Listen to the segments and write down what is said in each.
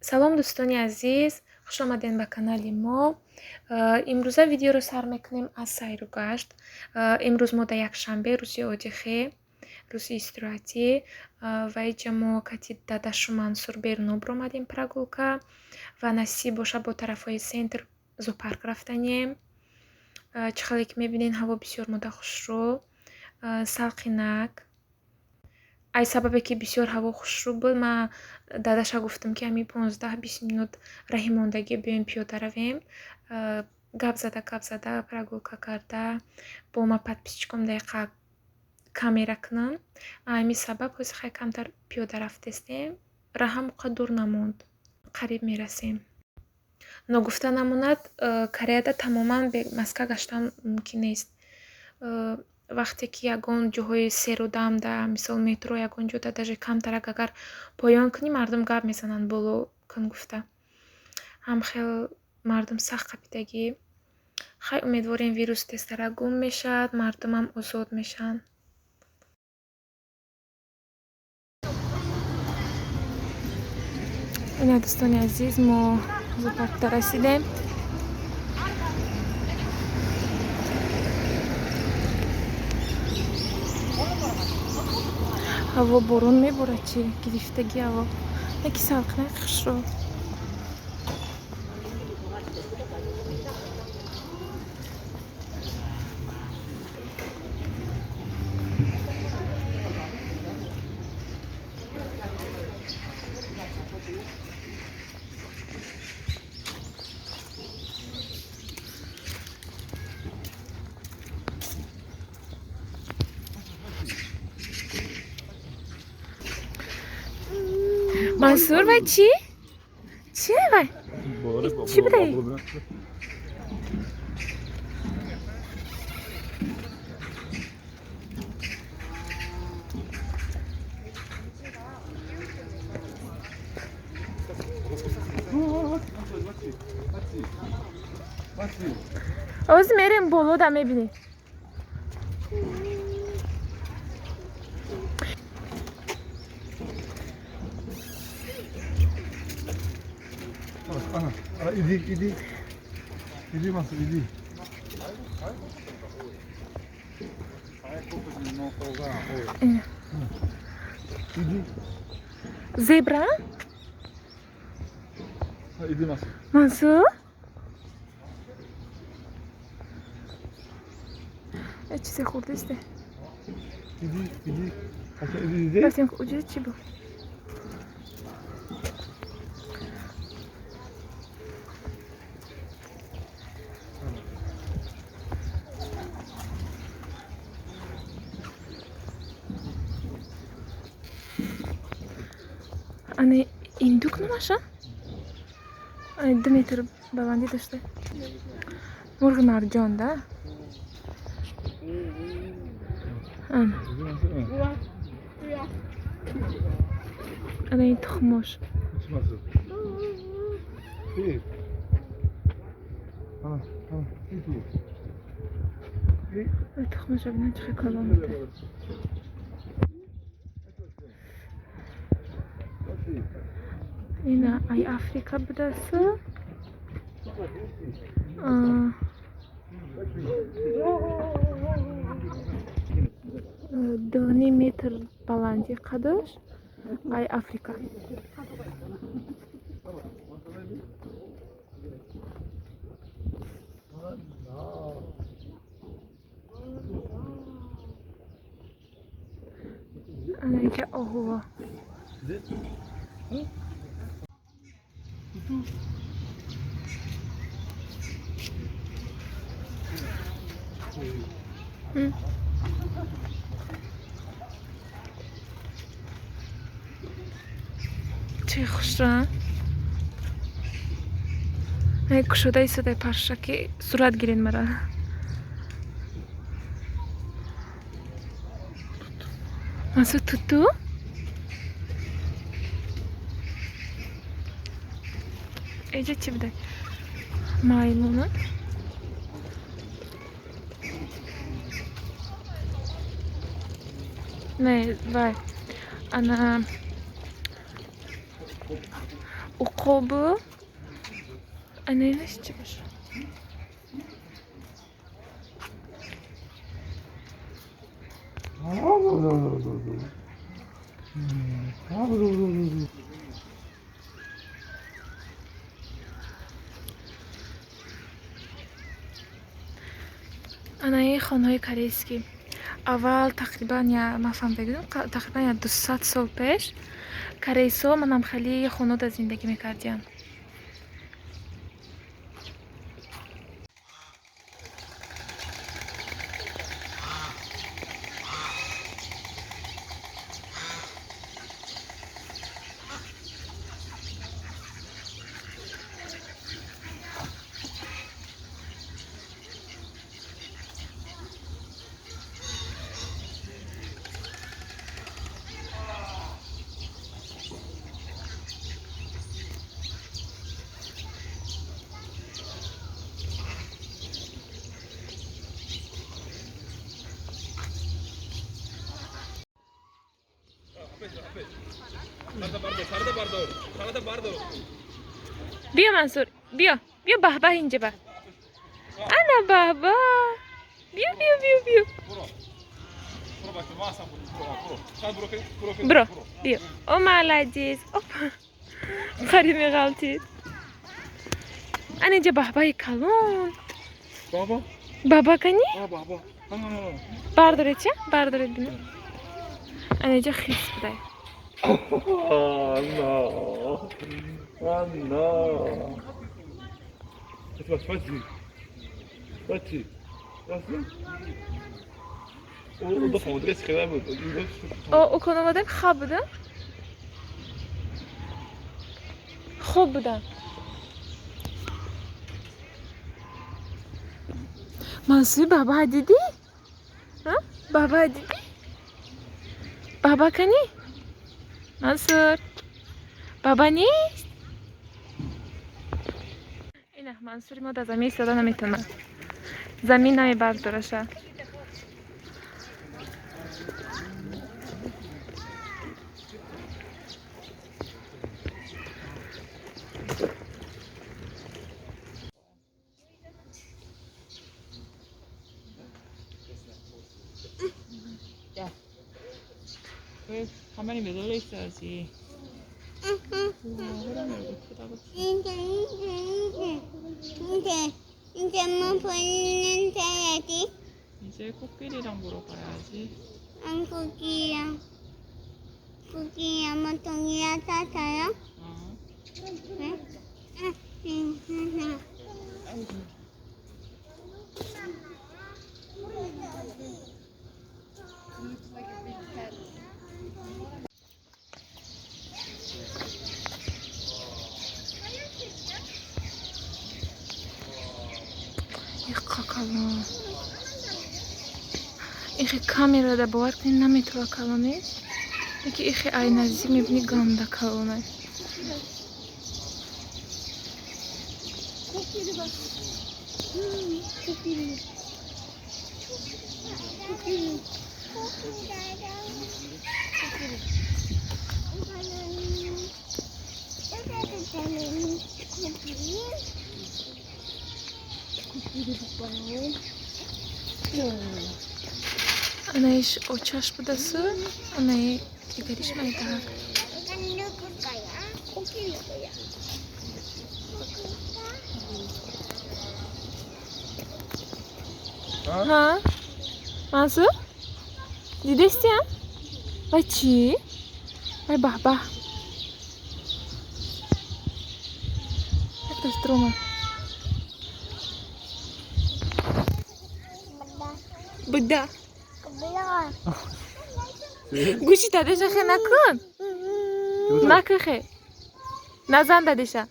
Салом, дӯстони азиз, хуш омадем ба канали мо. Имрӯза видеоро сар мекунем аз сайру гашт. Имрӯз мо дар якшанбе, рӯзи одихе, рӯзи истироҳатӣ, ва иҷа мо кати дадашу Мансур берун обромадем прогулка ва насиб боша бо тарафҳои центр зоопарк рафтанем. Чӣ хеле ки мебинед, ҳаво бисёр мода хушрӯ, салқинак. Ай сабабе ки бисёр ҳаво хушрӯ буд, ман дадаша гуфтам, ки ҳамин 15-20 минут раҳи мондагӣ биёем пиёда равем. Гап зада, гап зада, прогулка карда, бо ма подписчиком дақиқа камера кунам. Ҳамин сабаб ҳозир хай камтар пиёда рафтестем. Раҳам уқа дур намонд, қариб мерасем. Ногуфта намонад, Кореяда тамоман бе маска гаштан мумкин нест. Вақте ки ягон ҷоҳои серодамда, мисол метро, ягон ҷода даже камтарак агар поён кунӣ, мардум гап мезананд, боло кун гуфта. Ҳам хел мардум сахт қапидагӣ. Хай, умедворем, вирус тезтарак гум мешавад, мардумам озод мешаванд. Ина, дӯстони азиз, мо зоопаркда расидем. Ҳаво борон меборад, чӣ гирифтагӣ ҳаво, яки салқинак, хушрӯ. Мансур, вай чӣ? Чӣ вай? Чӣ будай? Ҳозир мерем боло, да мебинем. Иди, иди. Иди, Мансур, иди. Иди. Зебра? Иди, Мансур. Мансур? Чизе хурдесте. Иди, иди. Иди, иди. Рафтем, уҷа чӣ буд? Ана индук номаша? Ана 2 метр баландӣ дошта. Мурғи марҷон, да? Ана. Ана ин тухмош. Мансур. Ана, ана, иди. Тухмоша бинам, чӣ хел калон буда. Ина ай Африка будасу. 2,5 метр баландӣ қадаш, ай Африка. Ана инҷа оҳуво. Чӣ хушрӯ, кушода истодаи парша, ки сурат гиред мара. Мансур, туту? Эҷа чӣ буда? Маймуна? Не, вай. Ана Уқобу ана инаш чӣ бошад? Анаи хонаҳои корейскӣ. Аввал тақрибан ман фаҳмида будам, тақрибан я 200 сол пеш корейсҳо манам хеле хонода зиндагӣ мекардиянд. Биё Мансур, биё, биё баҳбаҳ инҷа ба. Ана баҳбаҳ. Биё, биё, биё, биё. Бро, биё. О, молодец. Опа. Қариб меғалтид. Ана инҷа баҳбаҳи калон. Баба? Баба кани? Баба. Бардоред ча? Бардоред бина. Ана инҷа хис будай. No. No. О, омадем хоб буда? Хоб буда. Мансури баба дидӣ? Баба дидӣ? Баба кани? Мансур. Баба нест? Ина Мансури мо дар замин истода наметавонад. Замин намебардораша. 왜 가만히 매달려 있어야지. 우와, 호랑이 얼굴 크다, 그치? 이제 뭐 보이는 사야지. 이제 코끼리랑 보러 가야지. 안 코끼리랑 뭐 동이랑 사서요? 어. 응? 응, 응, 응. Калон. Ихе камерада бовар кунед наметова калонеш. Яки ихе ай наздик мебини ганда калонай. Анаиш очаш будасу, анаи дигариш майдаак. 이건 누구 거야? 코끼리 거야. Ҳа? Мансур? Дидестиам? Вай чӣ? Вай баҳбаҳ. Якташ дуромад. Буда. Гӯши дадеша хе накун. Накун хе. Назан дадеша.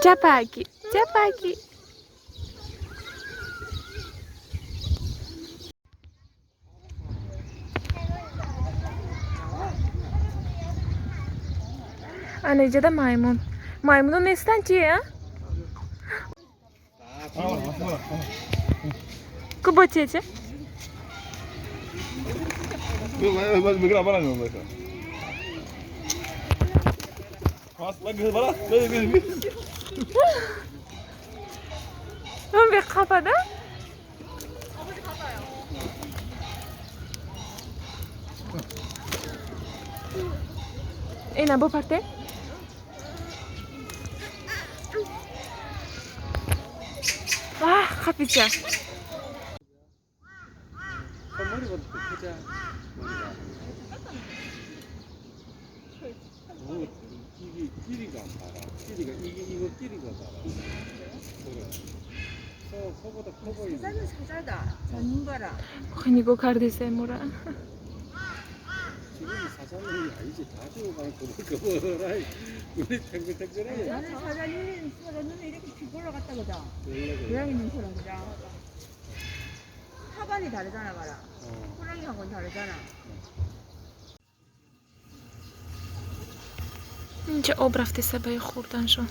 Чапаки, чапаки. Ана иҷода маймун. Маймуно нестанд чи, а? Ку бо чече? 응, 왜 가봐다? 아버지 가봐요. Ena, bu parte? 와, 카피자. 머리가 크자. 머리가. 뭐 이게 길이가 안 봐라. 길이가 이게 이거 길이가 봐라. 그래. 소보다 커 보이네. 사자는 사자다. 저 봐라. нигоҳ кардесай мора. 지금 사자는 아니지. 다 죽어가는 거버거라. 눈이 탱글탱글해. 나는 사자 눈이 사자 눈이 이렇게 쭉 올라갔다 그죠? 고양이 눈처럼 그죠? 하반이 다르잖아 봐라. 호랑이하고는 다르잖아. Инҷа об рафтеса баи хӯрданшон.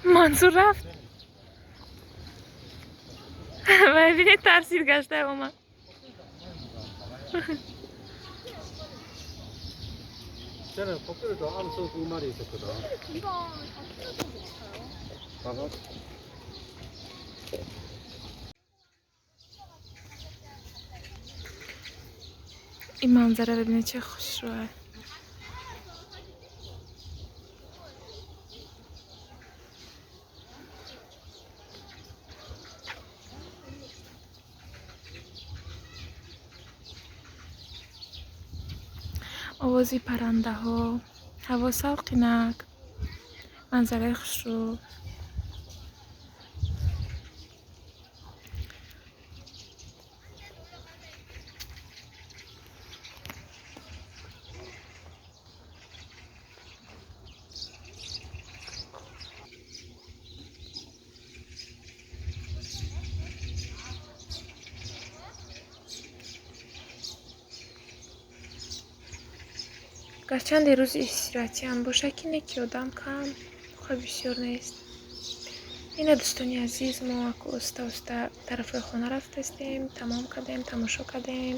Мансур рафт. Ва бинед, тарсид гашта омад. 쟤는 코끼리도 암수 두 마리 있었거든. 봐봐. Ин манзара бибинед, чӣ хушрӯа. Овози паррандаҳо, ҳаво салқинак, манзараи хушрӯ. Гарчанде рӯзи истироҳатиам бошад, ки не ки одам кам, хой бисёр нест. Ина, дӯстони азиз, мо аку оста оста тарафҳои хона рафтастем, тамом кардем, тамошо кардем.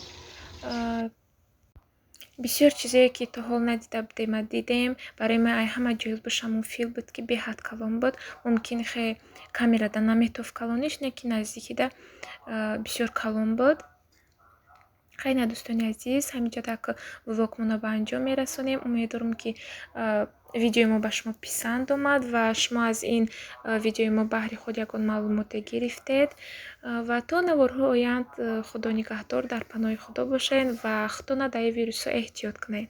Бисёр чизое ки то ҳол надида будем, дидем. Барои ман ай ҳама ҷолиб ҳамун фил буд, ки беҳад калон буд. Мумкин хе камерада наметофт калониш, не ки наздикида бисёр калон буд. Хайна, дӯстони азиз, ҳаминҷо так влогмонро ба анҷом мерасонем. Умедворам, ки видеои мо ба шумо писанд омад ва шумо аз ин видеои мо баҳри худ ягон маълумоте гирифтед. Ва то наворҳои оянд, худо нигаҳдор, дар паноҳи худо бошед ва худтона дар ин вирусҳо эҳтиёт кунед.